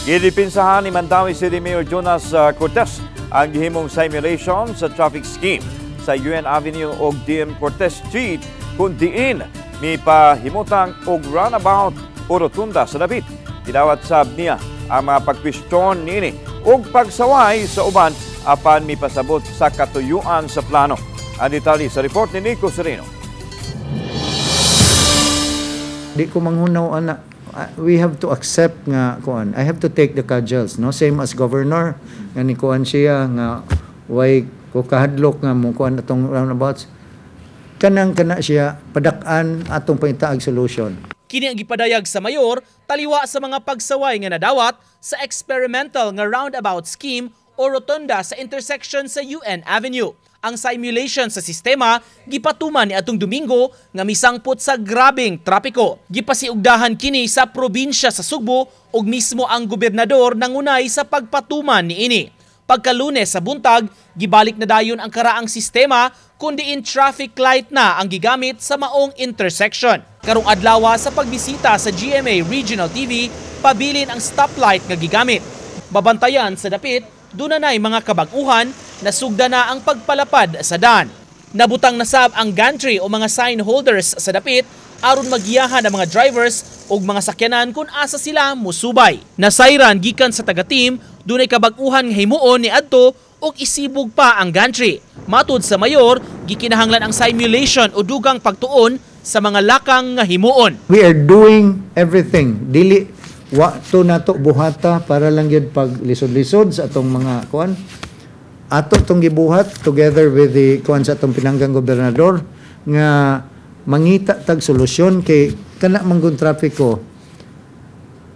Gidipinsahan ni Mandaue City Mayor Jonas Cortes ang gihimong simulation sa traffic scheme sa UN Avenue ug DM Cortes Street kung diin mipahimutang og roundabout o rotunda sa dapit. Gidawat sab niya ang mga pagkwestiyon niini ug pagsaway sa uban apan mipasabot sa katuyuan sa plano. Ang detalye sa report ni Nico Sereno. Di ko manghunaw ana. We have to accept nga kuan. I have to take the cudgels, no? Same as governor nga ni kuan siya nga way ko kahadlok nga mo kuan atong roundabouts. Kanang kana siya padak-an atong pangitaag solution. Kini ang gipadayag sa mayor taliwa sa mga pagsaway nga nadawat sa experimental nga roundabout scheme o rotonda sa intersection sa UN Avenue. Ang simulation sa sistema gipatuman ni atong Domingo nga misangpot sa grabeng trapiko. Gipasiugdahan kini sa probinsya sa Sugbo ug mismo ang gobernador nangunay sa pagpatuman niini. Pagka-Lunes sa buntag, gibalik na dayon ang karaang sistema kun diin traffic light na ang gigamit sa maong intersection. Karong adlaw sa pagbisita sa GMA Regional TV, pabilin ang stoplight nga gigamit. Babantayan sa dapit, dunanay mga kabag-uhan na sugda na ang pagpalapad sa daan. Nabutang nasab ang gantry o mga sign holders sa dapit aron magiyahan ang mga drivers ug mga sakyanan kung asa sila musubay. Nasayran gikan sa taga-team, dunay kabag-uhan nga himuon ni adto ug isibog pa ang gantry. Matud sa mayor, gikinahanglan ang simulation o dugang pagtuon sa mga lakang nga himuon. We are doing everything. Dili wa to nato buhata para lang gyud pag lisod-lisod sa atong mga kuan. Ato tong gibuhat together with the kuan sa atong pinanggang gobernador nga mangita tag solusyon kay kana manggun trapiko,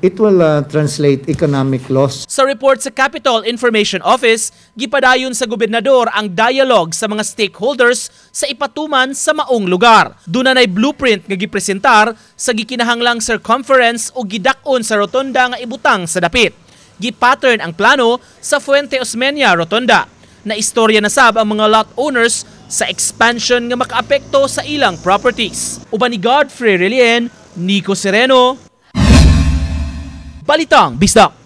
it will translate economic loss. Sa report sa Capitol Information Office, gipadayon sa gobernador ang dialogue sa mga stakeholders sa ipatuman sa maong lugar. Duna nay blueprint nga gipresentar sa gikinahanglang circumference o gidak-on sa rotonda nga ibutang sa dapit. Gipattern ang plano sa Fuente Osmeña Rotonda. Na istorya na sab ang mga lot owners sa expansion nga makaapekto sa ilang properties. Uban ni Godfrey Relien, Nico Sereno, Balitang Bisdak.